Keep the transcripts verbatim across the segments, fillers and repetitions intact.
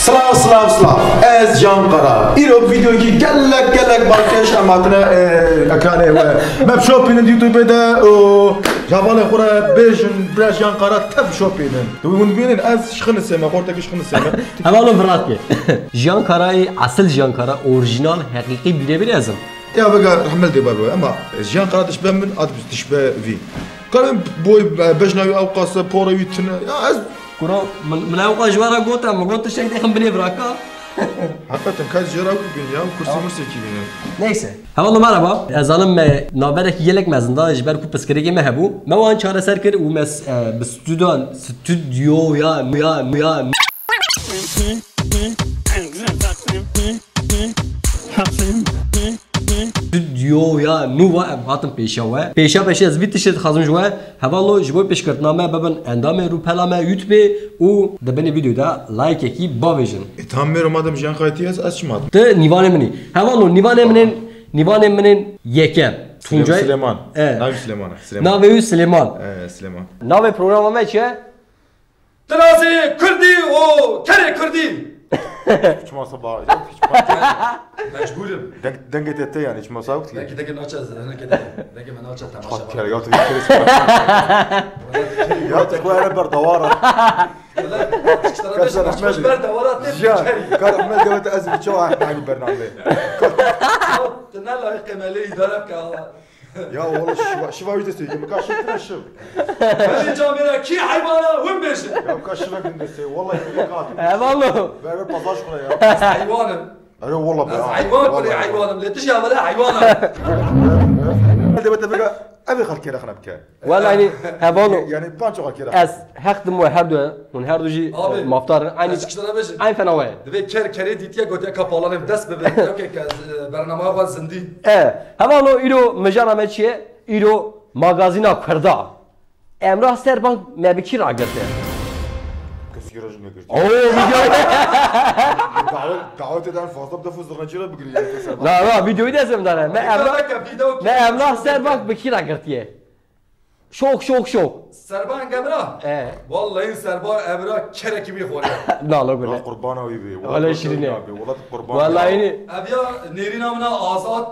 Silav, silav, silav. Ez Can Kara. Îro bi vîdeoyekî gelek, gelek balkêş em hatine, e, ekranê we. Me bişopînin di YouTube de û hevalê xwe re bêjin, bira Can Kara tev bişopînin. Tu hûn dibînin, ez ji Xinisê me, xortekî ji Xinisê me. Hevalo viratke. Jiyan Karayê, esil Jiyan Kara, orîjinal, heqîqî bîrebîr ez im. Ya vega rehmel dê babe, ema Jiyan Kara dişbe min, ad dişbe vî. Karim boy, e, bejna wî ewqas e, pora wî tune. Ya ez Kuro, min, min ewqas ji we re gote, min got tiştek dêxim binê viraka. Hakikaten, ka jê re bibîn ya, kursî mursî kî bînin. Neyse. Hevalno merhaba. Ez zanim me navberekî gelek mezin da, ji ber ku pirsgirêkê me hebû. Me wan çareser kir û me s-, e, bi stüdyoyan, stüdyoya, ya, ya, stüdyoya nû ve em hatin pêşiya we. Pêşiya pêşiya ez vî tiştê dixwazim ji we. Hevalo ji bo pêşkirtina me bibin endamê rûpela me YouTube û di binê vîdeo de likeekî bavêjin. E, tam mêro madem Jiyan Kara tê, ez, ez çima? Tu nîvanê min î. Hevalo nîvanê min ên, nîvanê min ên yekem. Tuncay Silêman. E. Navê Silêman e. Silêman. Navê wî Silêman. E, Silêman. Navê programa me çi ye? Tinazê Kurdî û kerê Kurdî. Çima sa ba-, çima Mecbûr im. Deng-, dengê te te yani, çima sa wekî? Belkî dengê naçe, dengê, dengê me naçe temaşe. Çima kere, ya tu bir kere. Ya tu xwe ere berdawara. Wele, Kes rehmet. Ber dawara tê. Jiyan, kerî. Kar Ehmed gavete ez bir çoğu aynı bername. Tu ne layık emeli idare bike Allah. Ya oğlum, şiva, şiva yüzde söyleyeyim. Kaç şık ne şık? Beni camire ki hayvana hün beşi. Ya kaç şık ne söyleyeyim? Vallahi bir kat. Eyvallah. Ver, ver, pazar şuna ya. Hayvanım. Alo, vallahi be. Ez hayvan kule hayvanım. Lê tu jî hevala heywana. Debe te bika, ev xelkê rexne bike. Wela, yani, hevalo. Yani, panço xelkê rexne. Ez heq dim we her du, hûn her du jî, abi, e, mafdar in. Aynı, ez kiştara bêjim. Aynı fena we. Divê ker kerê dîtiye gotiye kapalanê dest bibe. Yok ki, e, bernama xwe zindî. E, hevalo, îro mijara me çi ye? Îro magazîna Kurda. Emrah Serbank me bi kî ragirtiye? Kesî re ji me girtiye. Oo, video. Davet, davetê de en fazla bi def û zirnecî re bigirî, yani, Serbank. Na, na, videoyu da ez em dane. Me Emrah, me Emrah Serbank bi kî ragirtiye? Şok, şok, şok. Serbank Emrah? E. Vallahi Serbank Emrah kerekî wî xwariye. Na, lo gule. Qurbana wî bê. Öyle şirine. Vallahi qurbana wî bê. Vallahi. Ev ya nêrîna min a Azad.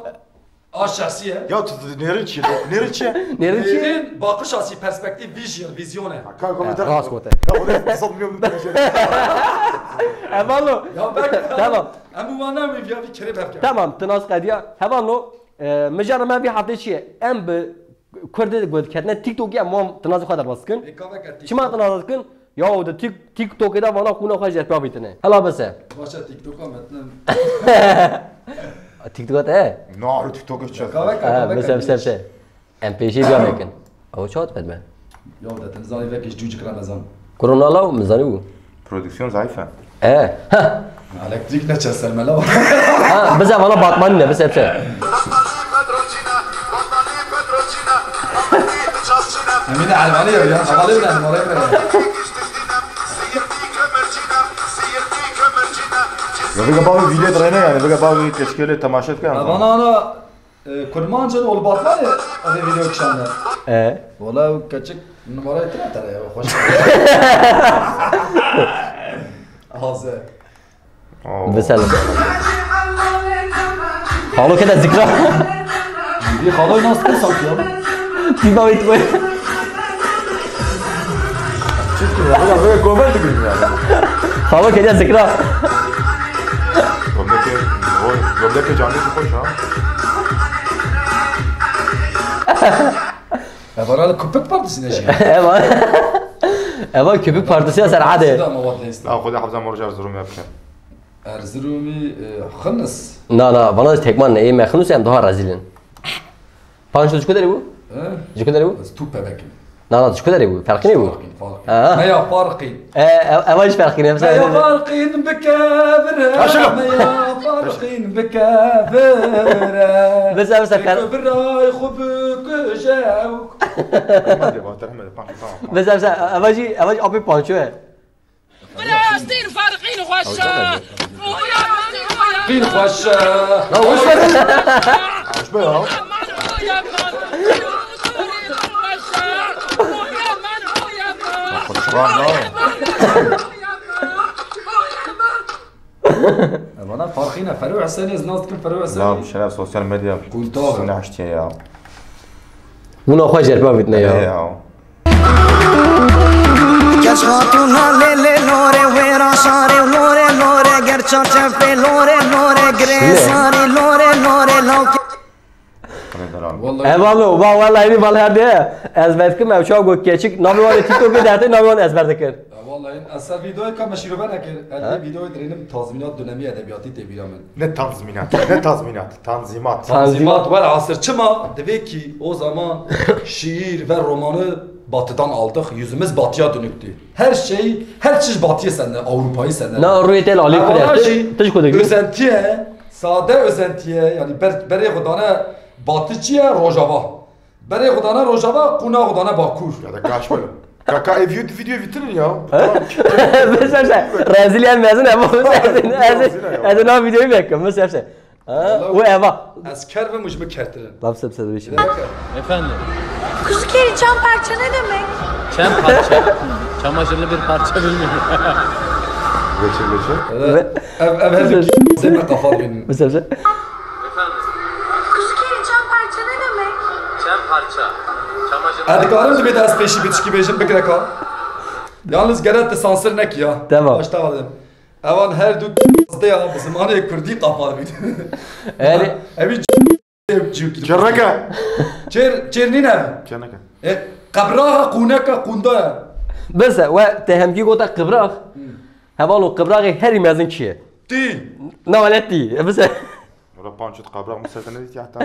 A şahsî ye. Ya tu, tu nêrin çi? Nêrin çi? Nêrin çi? Nêrin bakış açısı, perspektif, vision, vizyone. Ha, ka, ka, e, rast gote. Ka, ka, ka, ka, Evallo. Ya bak. Tamam. Em bu vana mı ya bir kere bak. Tamam, tinas qediya. Hevallo, e, mijara me vî heftê çi ye? Em bi Kurdê got ketine TikTokê em wan tinas xwe derbas kin. E, ka veke TikTok. Çima tinas kin? Ya, o de Tik-, TikTokê de vana xwîna xwe ji dest pê avêtine. Hela bise. Başa TikToka metinim. TikTok te? Na, TikTok çe. Kavek, ha, kavek, bise, bise, bise. Em pêşî biya mekin. Ew çawa dibet me? Ya, de tim zanî vekî ji cûcik Remezan. Korona law, min zanî bû. Prodüksiyon zayıf ha. E, ha. Elektrik ne çe ser me law. Ha, bize vana Batmanî ne, bise, bise. Emine Elvanî ya, ya, havalı bile, numarayı ver. Ya, vega bavê vîdeo dirêne yani, vega bavê keşkê lê temaşe dike. Ya, bana ana, e, kurmancın ol Batmanî, hadi video kişanlar. E? Valla o keçik numarayı tire tire ya, hoş. Hazır. Biselim. Xalo kede zikra. Bir xalo nasıl kısa ya? Tiba wî tu. Çünkü ya, böyle, böyle gomen de bilmiyorum. Xalo kede zikra. Gömlek, o gömlek canlı bir hoş ha. Evara li Köpek Partisi'ne şey. Eva, Eva Köpek Partisi ya ser ade. Ama vat neyse. Ya, Xwedê hefza me roja Erzurum yapken. Erzurumî, e, xinis. Na, na, vana tekman ne, ê me xinis em daha rezîl in. Panço ji ku derê bû? He? Ji ku derê bû? Ez tu pevekim. Na, na, ji ku derê bû? Ferqî ne bû? Farqîn, farqîn. Ha. Me ya farqîn. E, e, eva ji ferqî ne? Me ya farqîn bike vire. Ha, şunu. Me ya farqîn bike vire. Bes, bes, fer- Bike vire, xwe bikuje. Tamam, tamam, tamam. Bes, bes, eva jî, eva jî apê Panço ye. Filistin ferqîn xweş e. Qîn xweş e. Ya, hoş ver. Hoş be ya. Konuşma ne? Bana farqî ne. Ferû Hüseyinê, ez nas dikim Ferû Hüseyinê. La, şeref sosyal medya. Kuntar. Sine hiştiye ya. Buna xwe cerpa bitne ya. Ê ya. Keç hatûna lê lê lore, wêra şarê lore lore, ger çarçefê lore lore, girê sarî lore lore, lawke. Vallahi. Ev alo, va vallahi ni vallahi de. Ez vet kim ev çaw got keçik. Navê wan TikTok'ê derte navê wan ezber dikir. Ya vallahi ez ser videoyê ka me şîrove nekir. Ez vê videoyê dirênim tazmînat dönemî edebiyatî tê bîra min. Ne tazmînat, ne tazmînat, tanzîmat. Tanzîmat. Welhasıl çima divê ki o zaman şiir ve romanı batıdan aldık, yüzümüz batıya dönüktü. Her şey, her çiş batıya sende, Avrupayı sende. Na rûyê te li alî kure. Ev jî tu ji ku dikî? Özentiye, sade özentiye, yani ber, berê xwe dane batı çi ye, rojava. Berê xwe dane rojava, qûna xwe dane bakur. Ya da kaç böyle. Kaka ev video, video bitirin ya. Mesela şey, rezil yani mezun ama ez ez na videoyu bekliyorum. Mesela şey. Ha, o eva. Ez ker ve mujmi kertirin. Laf sebse bir şey. Efendim. Kuzu keri çam parça ne demek? Çam parça. Çamaşırlı bir parça bilmiyorum. Geçir geçir. Ev ev her bir zeme kafa benim. Mesela şey. Kuzu keri çam parça ne demek? Çam parça. Çamaşırlı. Hadi karım da bir daha peşi bitişki bejim bir greka. Yalnız geret de sansır ne ki ya? Tamam. Başta vardım. Evan her du de ya bi zimanê kurdî qapar bît. Yani evi cîwkî. Çerneke. Çêr çêr nîne. Çerneke. E, qebraxa qûneke qûnda ye. Bese we te hemkî gota qibrax. Hevalo qibraxê herî mezin kî ye? Tî. Na wele tî. E, bise. Ora panço qebrax min sete nedîtiye heta.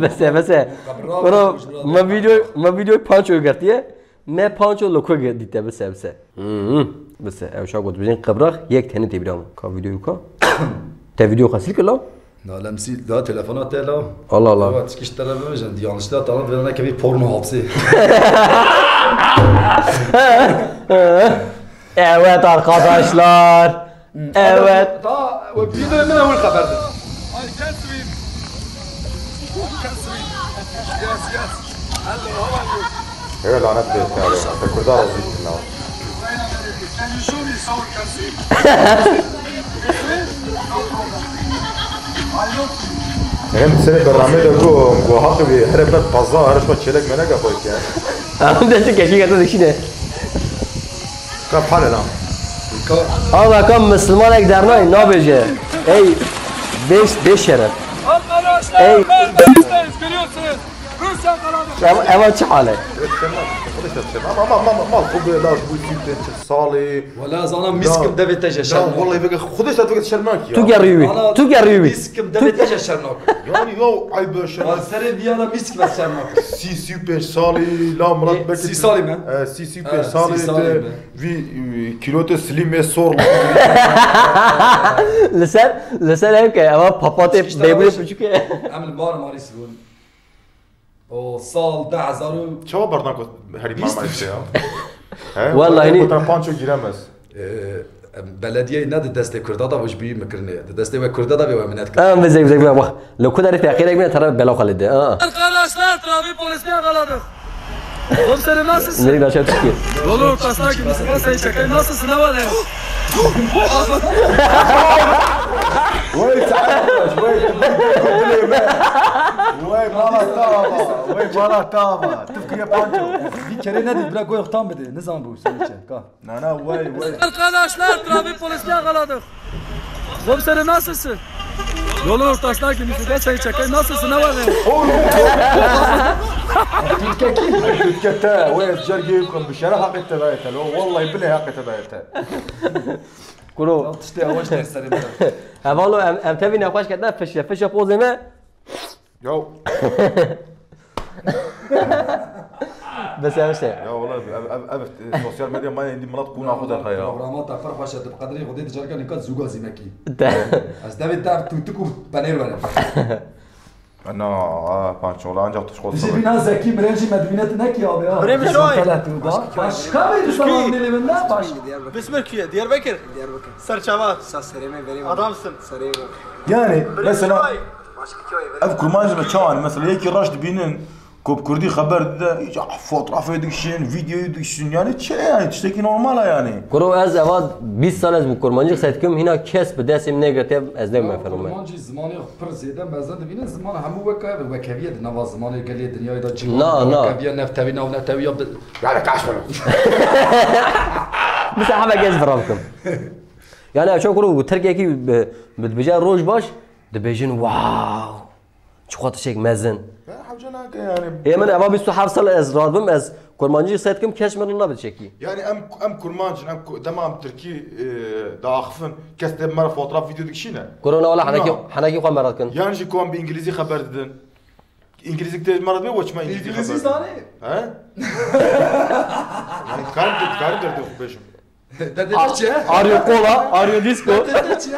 Bese bese. Ora me video me video panço girtiye. Me panço li ku dîte bise bise. Bise ew şa got bijin qibrax yek tenê tê bîra min. Ka vîdeoyê ka. Te vîdeo xesil kir la? Nalemsî da telefona te la. Allah Allah. Ewa tişkî ji te re bibêjin, yanlışlıkla tana divê nekevî porno hapsê. Evet arkadaşlar. Evet. Da we vîdeoyê min ewil xeber de. Heye lanet pê karê. Te kurda razî kirina. Em serê bernamê de ku ku haqi bî here ber pazdeh here şo çêlek meneka xwe ke. Em destê keşî gete dikişîne. Ka pale lan. Ama ka Müslüman ek dernayê nabêje. Ey beş beş şeref. Ey. Ev, ev çi hal e? Ama ama ama mal xwe bi laş bû çî pênc salî. Wala zana miskim devê te je şerm. Wallahî veke xwedê te veke şerm nakî. Tu gerî wî. Tu gerî wî. Miskim devê te je şerm nakî. Yani ya ayb şerm. Wala serê vîya da miskim ez şerm nakî. Sî sî pênc salî la milat belkî. Sî salî me. Sî sî pênc salî te vî kîlotê silîmê sor. Li ser li ser ev ke eva papatê bêbûyê piçûk e. Em li mar marî sibûn. O sal du hezar û Çawa berdan ku herî mamay şey ya? He? Wallahî. Gotan panço giremez. Belediyeyê ne di destê Kurda da ji bî mikirinê. Di destê we Kurda da vê we minet kir. Em vizek vizek vizek. Lo ku derê feqîrek bine tera bela xalê de. Arkadaşlar trafik polisini yakaladık. Komiserim nasılsın? Nereye aşağı çıkıyor? Yolun ortasına girmişsin. Ben seni çekeyim. Nasılsın? Ne var ne yok? Wait, wait, wait, wait, mala tava, wait, mala tava. Tifkiriye panço. Bir kere ne dedi? Bırak koyuk tam dedi. Ne zaman bu? Sen içe. Kalk. Na na, wey wey. Arkadaşlar trafik polisini yakaladık. Komiserim nasılsın? Yolun ortasına girmişsin. Ben seni çekeyim. Nasılsın? Ne var ne yok? Türkiye kim? Türkiye te. Wey ez cergê ku bi şeref haqê te dayê te. Wallahî bilê haqê te dayê te. Kuro. Tiştê ewaş ne serê me. Hevalo em em tevî nexweş ketine fişe. Fişe pozê me. Yo. Bes ev işte. Ya wala ev ev ev sosyal medya maya indi milat qûna xwe derxaya. Programa te pir xweş e, tu bi qedrê Xwedê dicarka nika zûga zînekî. Ez devê te ev tûtik û penêr werim. Na, pançola ancak tu xwe. Dişê bîna zekî mirên jî me dibîne tu nekî abi ya. Mirê min şoy. Telet û ba. Başka bir zaman diliminde baş. Bismir kiye? Diyarbakır. Diyarbakır. Serçava. Sa serê me verê. Adamsın. Serê me. Yani mesela ev kurmancê me çawa ne? Mesela yekî reş dibînin, Ku bi kurdî xeber dide, îca fotografê dikişin, vîdeoyê dikişin, yani çi yani, tiştekî normal e yani. Kuro, ez eva bîst sal ez bi kurmancî qise dikim, hîna kes bi destê min negirtiye, ez nebime fenomen. Kurmancî zimanê pir zêde mezin dibîne, ziman hemû weke ev e, wekevî ye di nava zimanê gelê dinyayê de, cîhan Na, de na. Wekevî ye, navtewî, navnetewiya bi-, yani kaç bolo. Mesela heme kes vira bikim. Yani ev çawa kuro, Tirkiyekî bi, bi, dibêje roj baş, dibêjin wow. Çiqas tiştek mezin. Ya, hewce nake yani. Ê min eva bîst û heft sal ez radibim, ez kurmancî qise dikim, kes min re nabe çekî. Yani em, em kurmanc in, em ku-, dema em tirkî, e, diaxifin, kes dê me re fotoğraf, video dikişîne. Korona wala henekî, Na. Henekî xwe me re dikin. Yan jî ku em bi îngilîzî xeber didin. Îngilîzî tê me re dibe, we çima îngilîzî xeber didin? Îngilîzî zanî? He? Yani dikarim, dikarim derdê xwe bêjim. Dedê çi? Are you cola? Are you disco? Dedê çi?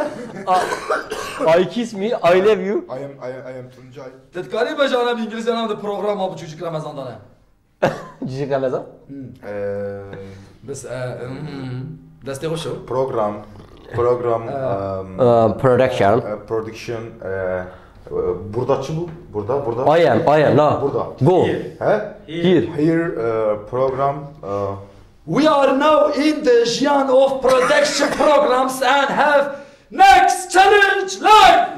A-, I kiss me, I love you. I am, I am, I am Tuncay. Te dikarî bêjî, ana bi îngilîzce, ana de programa bi çocuk Ramazan dane. Çocuk Ramazan? Hmm. Ee, Bes, e, hmm, destê xwe şo. Program, program, Ee. um, Uh, production. Uh, production, uh, burada çi bu? Burada, burada. I am, I am, na. Burada. Go. He? Here. Here, uh, program, uh, We are now in the Jiyan of Production Programs and have Next Challenge Live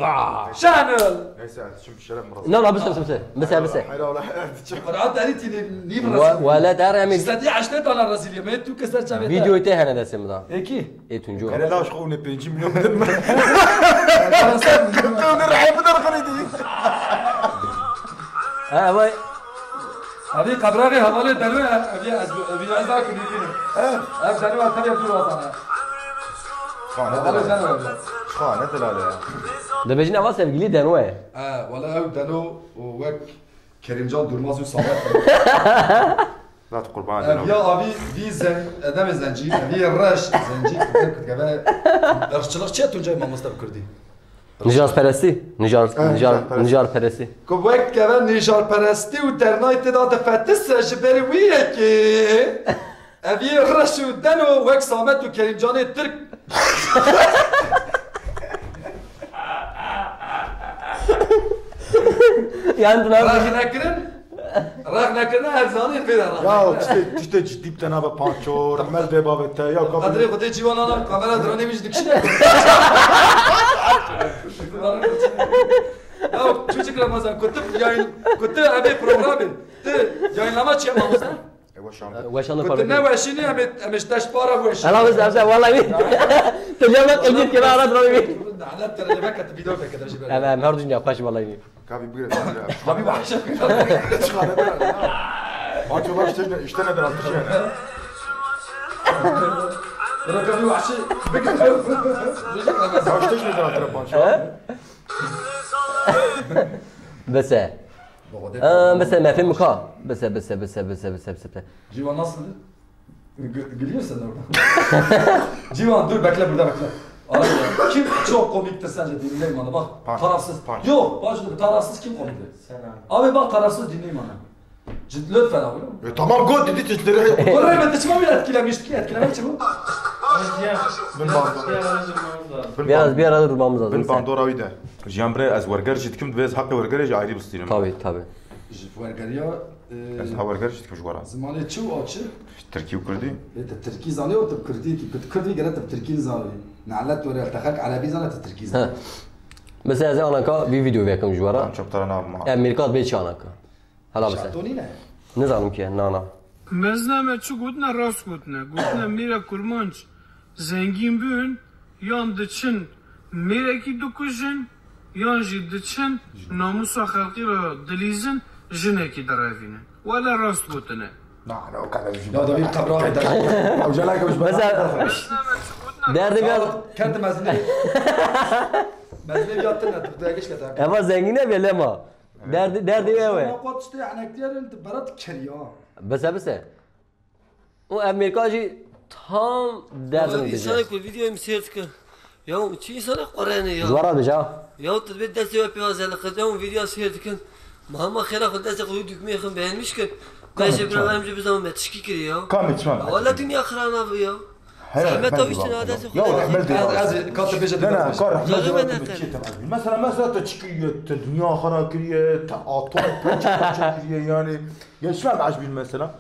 Channel. Neyse, şimdi şeref mi? Na, na, bise, bise, bise. Bise, bise. Hayır, Allah, hayır, çık. Qur'an derî tî nî, nî Wa-, razî. Wele der em ê Sedî heştê tane rezîlî me, tu keser çavê te. Videoyê te hene destê min de. Êkî. Ê Tunco. Hele laş xwe ne pêncî milyon bidin mi? Kırkını rehê bidin xirî dî. Ha, vay. Evî qebraxê hevalê Deno ye, evî ez, evî ez daha kulîbînim. He. Ev Deno ye, tabii dur wazane. Xane Hevalê delale. Deno ye. Xane delale ya. Dibêjin eva sevgilî Deno ye. He, wala ev Deno û wek Kerimcan Durmaz û Samet. Zat qurban Ev Deno. Ya avî vî zen-, edemê zencî, evî reş zencî, kurdek kurdkeve. Irqçılık çi ye Tuncay mamoste bi kurdî? Nijadperestî. Nijar-, Eh, nijar-, nijarperest. Nijarperestî. Ku wek keve nîjarperestî û ternayê tê de difetise ji ber wî yekê. Evî reş û Deno wek Samet û Kerimcanê Tirk. Yani, tu ne Rahi nekirin. Rexne kirine her zanî qîre rexne Ya, kirine. Tiştê, tiştê cidî bi te nabe Panço, rehmet bê bavê te, ya kabul. Qedrê Xwedê ciwanana kamera dronê min jî dikişîne. Ya, çocuk Ramazan, kutu yayın, kutu ebe programı. Tı yayınlama çiye mamoste. E, weşan. Weşan Kutu ne weşini, em ê, em ê ji te ji para weşin. Ela biz evze vallahi. Te cevap edit kira ara dronê min. Lanet kere, ne veket video veket, ji ber. Em, em, her dünya xweş vallahi. Kavî bigire, sen de. Kavî bahşe. Çıkar, ne kadar ya? Maço baş tişne, işte ne kadar tişne. Bırak kavî bahşe. Baş tişne kadar tira panço. He? Bese. Baba, de Aa, bese, mefhum ka. Bese, bese, bese. Civan nasıl? Gü-, gülüyorsun orada. Civan, dur, bekle burada, bekle. Abi ya, kim çok komiktir sence, dinleyin bana bak. Punch, tarafsız. Punch. Yok, bak şimdi, tarafsız kim komiktir? Sen abi. Abi bak, tarafsız, dinleyin bana. Cid-, lütfen abi. E, tamam, go dedi tişleri. Oraya ben de çıkmam ya, etkilemiştik, etkilemek için bu. Bin Biraz, bir arada durmamız lazım. Bin bandora wî de. Jiyan bre, ez werger jî dikim, divê ez heqê wergerê jî ayrî bistînim. Tabii, tabii. Ji wergeriya, e, Ez ha werger jî dikim ji we re. Zimanê çi û a çi? Tirkî û kurdî. Ê, te tirkî zanî û tu bi kurdî kî, tu kurdî gere tu bi tirkî nizanî. Nelet were, te xelk erebî zane, tu tirkî zanî. He. Mesela ez anaka bir video vekim ji we re. Tamam, çok tara nabim ha. Ev Mêrka bê çi anaka. Hala mesela. Şatonî ne? Nizanim ki, na, na. Mezna me çi gotine, rast gotine. Gotine mêra kurmanc zengîn bin, yan diçin mêrekî dikujin, yan jî diçin namûsa xelkî re dilîzin, jinekî direvînin. Wele rast gotine. Na, ne o kadar jî. Ya da bir qebra. Ew jelek ew ji Mesela, derdi biraz Kendi mezine. Mezine ya tine, tu da geç leta. Eva zengine ve lema. Derdi, derdi ew e. Ama kot işte eneklerin berat keriya. Bese, bese. O Emerîka jî tam derdin diyecek. İnsanı ku videoyu mu seyir dike? Ya çi insana qorene ya? Duvara diyecek. Ya tu bir desteği yapıyor hazırlık. Ya video seyir dikin. Mahma xêra xwe destê xwe dû dikmê xwe beğenmiş ki. Bence bir adam bir zaman metişki kiri ya. Kam içman? Valla dünya xirana bu ya. Zehmet o işte, adresi. Ya rehmet de. Ez, ez, ka tu bêje. Ne, ne, ka rehmet de. Mesela, mesela te çi kiriye, te dünya xara kiriye, te atom parça parça kiriye yani. Ya şuna da acbin mesela.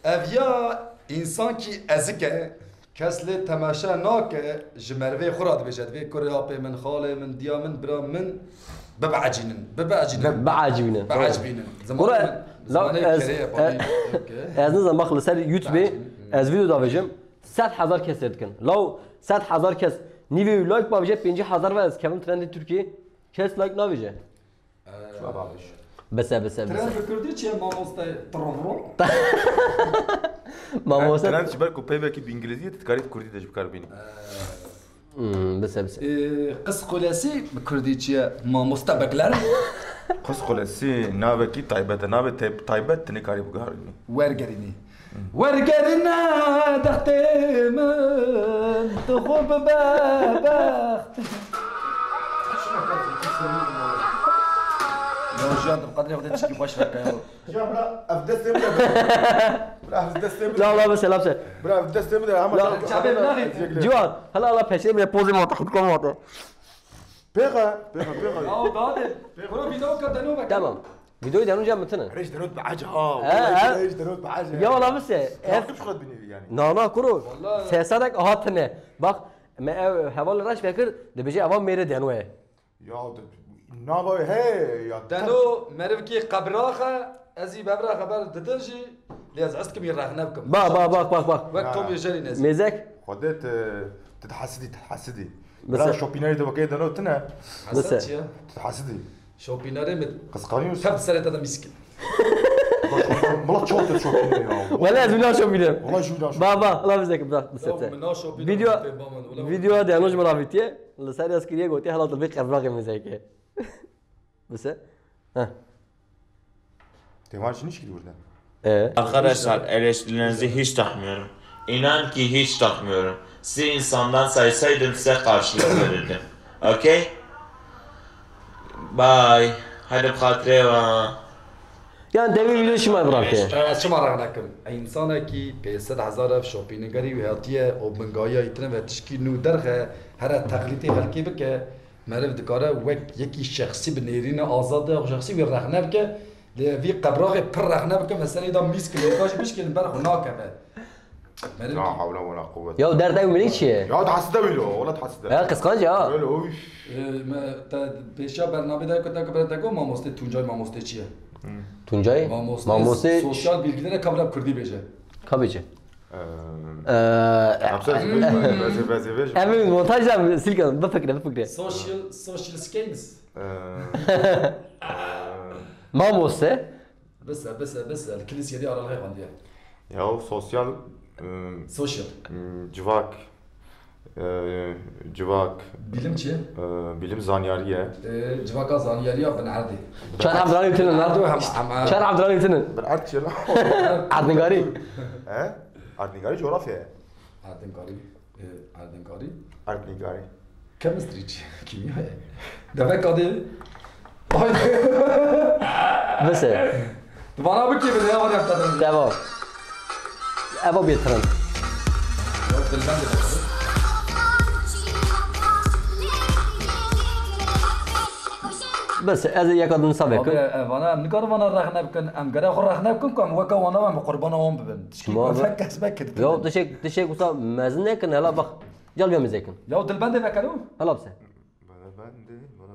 Ev ya insan ki ezik e, kes lê temaşe nake, ji merivê xwe re dibêje, divê kurê apê min, xalê min, diya min, bira min, bibeecînin, bibeecînin. Biecîbînin. Biecîbînin. Zimanê min, zimanê kerê ye, e, ez nizam bak li ser YouTube ez video davêjim, sed hezar kes seyr dikin. Law sed hezar kes nîvê wî like bavêje, pêncî hezar ve ez kevim trendê Tirkiyê, kes like navêje. Çuwa babiş. Bese, bese, bese. Trend bi kurdî çi ye mamoste? Trovro. Mamoste. Trend ji ber ku peyvekî bi îngilîzî ye, tu dikarî kurdî de jî bi kar bînî. Hmm, bise, bise. Ee, qisqulesi bi kurdî çi ye? Mamoste Bekler. Qisqulesi navekî taybet e. Navê te-, taybet tu nikarî biguherînî. Wergerînî. Wergerine dextê min, tu xwe bibe bext. Ya jiyan, tu bi qedrê xwe de tişkî xweş veke ya. Ya bira, ev destê min de. Bira, ev destê min de. La, la, mesela, mesela. Bira, ev destê min de, ama la, sen çavê min naxî. Ciwan, hala, hala peşê min pozê ma te, xudka ma te. Pêxe, pêxe, pêxe. Ya, o daha de. Kuro vîdeoka deno veke. Tamam. Vîdeoyê deno cem mitine. Rêj derot bi ece ha. He, he. Rêj derot bi ece. Ya, wala bise. Ev kim xwe binî yani. Na, na, kuro. Vallahi. Sesadek hatine. Bak, me ev heval reş vekir, dibêje eva mêrê deno ye. Ya, de, nava he ya. Deno merivkî qebraxe, ez î bevra xeber didin jî, lê ez hest kim î rexne bikim. Bak, bak, bak, bak, bak. Wek Tom Jerî nezî. Mêzek. Xwedê te, te dihesidî, te dihesidî. Bira şopînerê de wekê deno tine. Hesed çi ye? Te dihesidî. Şopînerê min. Qisqanî wisa. Teft serê te de mîskin. Bila çawa te şopînerê ya? Wele ez wîna şopînerim. Wala jî wîna şopînerim. Ba, ba, la bize ki, bırak, bize. Video, video de yanlış bana bitiye. Li ser ez kiriye gotiye, hala tu bir qebraxê mêzekê. Bise. Heh. Tevan için hiç girdi burada. Ee? Arkadaşlar, eleştirilerinizi hiç takmıyorum. İnan ki hiç takmıyorum. Sizi insandan saysaydım size karşılık verirdim. Okey? Bye. Hadi bi xatirê ve. Yani demin video şima bıraktı. Ez çima rexne kim? Ey insanekî pênc sed hezar ev şopîningerî wî hatiye û bingayiya îtine ve tişkî nû derxe here teqlîtê xelkê bike. Meriv dikare wek yekî şexsî bi nêrîne azad de, xwe şexsî wî rexne bike. Lê vî qebraxê pir rexne bike, meselê da mîsk lêka jî bişkên ber xwe nakeve. Meriv. La hawla wala quwwet. Ya derd ew milî çi ye? Ya tahside wî lo, wala tahside. Ya qisqanc ya. Öyle o iş. E, me, te pêşa bernamê de kete ku bere te got mamoste Tuncay mamoste çi ye? Tuncay? Mamoste, mamoste sosyal bilgilere kabla kurdî bêje. Kabêje. Ee, Ee, Yapsa ez bilmiyorum. Vezir, vezir, vezir. Emin montajdan silkan, bifikre, bifikre. Social, social skills. Ee, ee, Mamoste. Bise, bise, bise. Kilisye de aralığı xandiye. Ya o sosyal, ee, Social. Hmm, civak, ee, civak, Bilim çi? Ee, bilim zanyarî ye. Ee, civaka zanyarî ya bin erdî. Çar Abdurrahim Tinin lan. Erdo hem, hem, Çar Abdurrahim Tinin. Bin erd çi lan? Erdnigari. He? Erdnigari coğrafya ye. Erdnigari. E, Erdnigari. Erdnigari. Chemistry çi? Kimya ye. Demek adı. Bise. Tu bana bu gibi ne yapacak kadın? Devam. Eva bitirin. Yok, dilden de bakalım. Bes, ez ê yeka din sabe Abi, kim. E, vana, em nikarin vana rexne bikin, em gere xwe rexne bikin ku em weke wana em qurbana wan bibin. Tişkî Şima ku bi- fek kes vekir. Yo, tişek, tişek wisa mezin nekin, hela bak. Gel bir mezin kin. Ya dilbendê vekero? Hela bise. Bana ben de, bana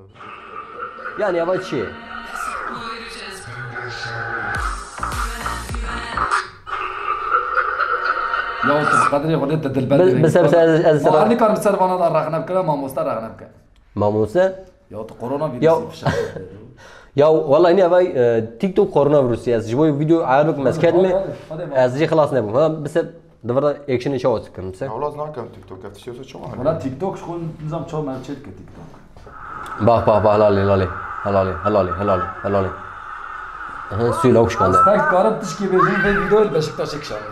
ben. Yani yavaş şey. Ya tu qedrê xwe de dilbendê Bi-, vekir. Bise, bise, ez, ez, Ma ez, nikarin ser vana da rexne bikira, mamosta rexne bike. Mamoste? Ya tu koronavirüsü Ya. fişek. Ya, vallahi ne vay, e, TikTok koronavirüsü ya. Ji bo video ayar bikim, ez Hadi, ketme. hadi, hadi, hadi. Ez jî xilas nebûm. Ha, bise, divir de action çawa dikim, bise. Ya, wala ez nakem TikTok, ev tiştê wisa çawa hene? Wala TikTok, ji xwe nizam çawa me çêt ke TikTok. Bak, bak, bak, helal, helal, helal, helal, helal, helal. Aha, suyu lavuk şikande. Tek karim tişkî bêjim, vê videoyê li Beşiktaşê kişandiye.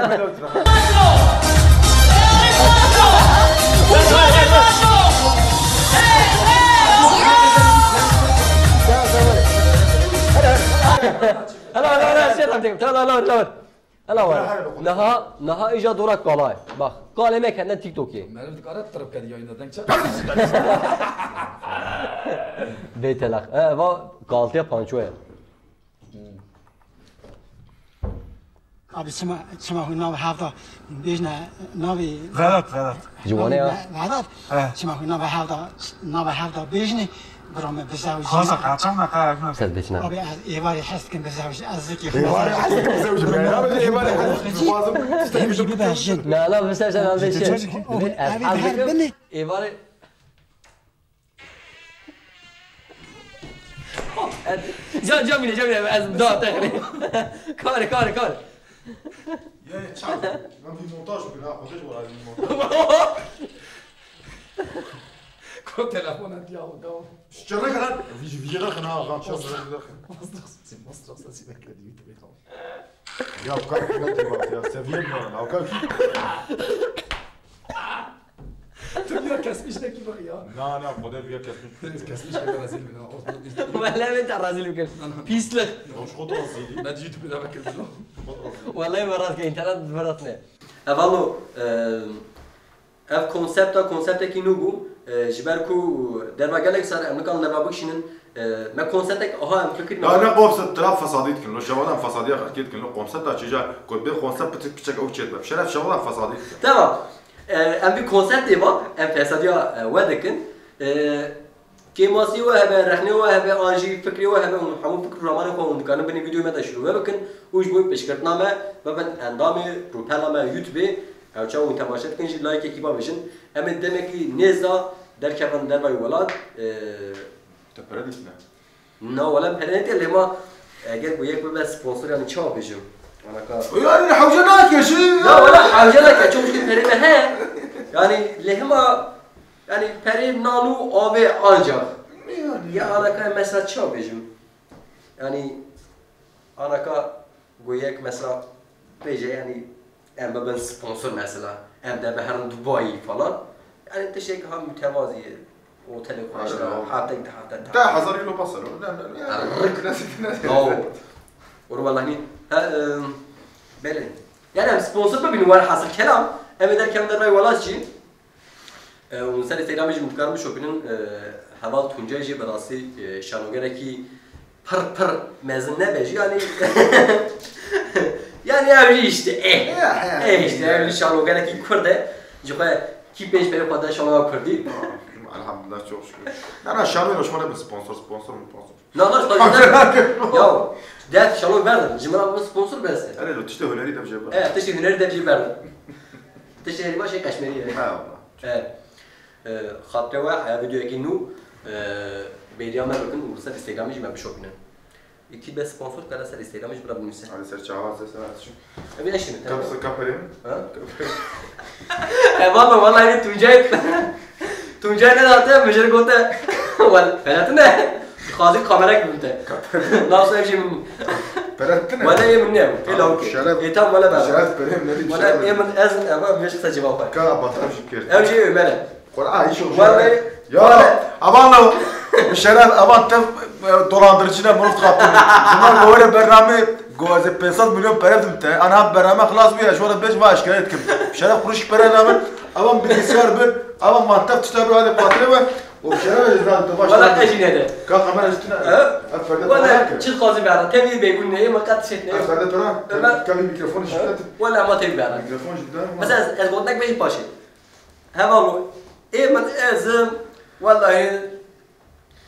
Hela, hela, hela, şey yapayım. Hela, hela, hela. Hela var. Niha, niha îja dora kalayê. Bak, kalê me kene TikTokê. Meriv dikare tirib kedi yayında denk çek. Bê telaq. E, va kaltiya pançoya. Abi çima, çima hûn navê hevda bêjne navê Vedat, Vedat. Ciwane ya. Vedat. He. Çima hûn navê hevda, navê hevda bêjne, bira me bizewicî. Xasa kaçan me kaya guna. Ser beçina. Abi ez êvarê hez dikim bizewicî, ez zikî xwe. Êvarê hez dikim bizewicî. Abi êvarê hez dikim. Em jî bibe jin. Na, na, bisev sen, ez Jin. Ev her binê. Êvarê Can, can bile, can bile, ez daha tehri. Kare, kare, kare. Ya, ya, çal. Ben bir montaj bir ha, hoca var bir montaj. Ko telefon et ya, tamam. Şu çarı kadar. Viji, viji da kana, ha, çal. Masraf sesi, masraf sesi bekledi, bitti, tamam. Ya, bu kadar kıymetli bak ya, seviye mi var? Ya, bu kadar. Tu ya kesmiş ne ki bak ya. Na, na, bu da bir kesmiş. Kesmiş ne rezil mi? Wele min te rezil bikir. Pîslik. Ya, şu kadar rezil. Ne diyor, tu bir daha bakın. Wele me rast ke internet verat ne. Evalo, e, ev konsepta, konseptekî nû bû. E, ji ber ku derva gelek sar em nikan derva bikişînin. E, me konseptek aha em fikir Ya ne konsept, trap fesadî dikin. Lo şevadan fesadiya xerkê dikin. Lo konsept da çêca ku bê konsept piçek piçek ew çêt be. Şeref şevadan fesadî dikin. Tamam. E, em vî konseptê va, em fesadiya, e, we dikin. E, kêmasî we hebe, rexnê we hebe, an jî fikrê we hebe, hûn hemû fikr û ramanê xwe hûn dikarin binê vîdeoyê me de şirove bikin û ji bo pêşkirtina me bibin endamê rûpela me YouTubeê. Ew çawa hûn temaşe dikin jî likeekî bavêjin. Em ê demekî nêz de derkevin dervayî welat. E, Te pere dîtine. Na, wele pere netiye lê ma, eger ku yek bibe sponsor, yani çawa bêjim? Anaka. Yani hewce nake jî. Ya wele hewce nake, çok şey pere me he. Yani lê hema, yani pere nan û avê ancak. Yani. Ya anaka mesela çawa bêjim? Yani anaka ku yek mesela bêje yani em bibin sponsor mesela. Em de biherin Dubayî falan. Yani tiştek ha mütevazî ye. Otelê xweş de, haftek de hafte. Te hezar euro basar, ne, ne, ne. Rik. Nasıl, nasıl? Yo. Oru vallahi, ha, em, belê. Yani em sponsor bibînin, welhasil kelam. Em ê derkevin dervayî welat jî. E, û ser Instagramê jî min dikarin bişopînin, e, heval Tuncay jî bi rastî, e, şanogerekî pir pir mezin nebe jî, yani, yani ev jî işte, eh. Ya, ya, Eh, işte, ya. Ev jî şanogerekî kurd e. Ji xwe kî pênc perê xwe de şanoga kurdî. Elhamdülillah, çok şükür. Na, na, şanoyê şima ne bi sponsor, sponsor mu sponsor? Na, na, sponsor ne? Ya, def şano berdin. Ji min re sponsor bes e. Erê, lo, tiştê hunerî dev jê berdin. E, tiştê hunerî dev jê berdin. Tiştê herî baş ê qeşmerî ye. He, valla. E, e, xatirê we, heya videoyekî nû, e, bêriya me bikin û li ser Instagramê jî me bişopînin. Kî be sponsor kare ser Instagramê jî bira binûse. Hadi ser çawa, ser, ser, ser. Ev neşîne, tamam. Kapısı, kapırayım. Ha? Kapırayım. E, valla, valla, yine Tuncay, Tuncay ne date, mecel gote. Valla, fena ne? Dixwazî kamerek bibin te. Nasıl ev jî min. Perettine. Wele ê min ne. Ê lawke. Ê tam wele ben. Şeref perem ne bir Wele ê min ez eva meşk se cevap ver. Ka batar jî kert. Ev jî Ömer e. Qur'a hiç yok. Wele. Ya aman lo. Şeref aman tev dolandırıcına muruf kaptı. Bunlar böyle bername goze pênc sed milyon pere dim te. Ana bername xlas bu ya. Şu anda beş maaş kere etkim. Şeref kuruş pere rağmen. Aman bilgisayar bir. Aman mantık tutar bir hadi patron ver. O şeref ezdan. Wele ejine de. Ka kamera üstüne. Ha? Eferde Wele para. çi dixwazî bera. Tevî bêbûn neyê min qet şêt neyê. Eferde para. Ömer. Tabii mikrofon işte. Wele ma tevî bera. Mikrofon işte. Mesela ez, ez gotinek bêjim paşê. Heval ê min ezim, wellahî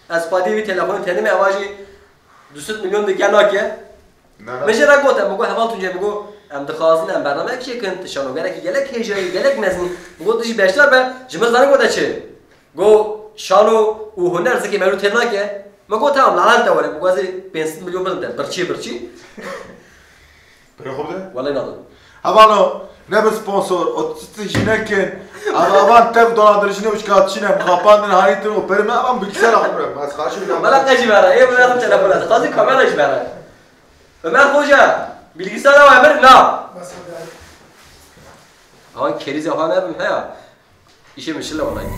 ez xwedî vî telefonê tenime eva jî du sed milyon dike nake. Min jê re gote, min got heval Tunce, min got em dixwazin em bernameyek çêkin, tu şanogerekî gelek hêja yî, gelek mezin. Min got tu jî beşdar be, ji min zanî gote çi? Got şano û huner zikê merû têr nake. Min got tamam, lanet te were, min got ez ê pênc sed milyon bidim te, birçî birçî. Pere xwe bide. Wele nadim. Havano, ne bi sponsor, o tiştî jî nekin. Ama avan tev dolandırıcı ne uçka çine, mixapandin hanitin o perime avan bilgisayar akım bırak. Az karşı bir Wele qe jî bera, ê wele telefon ez. Xwazî kamera jî bera. Ömer Hoca, bilgisayar ew emir na. Awan kerîze xwe nebim heya. Îşê min şile wele.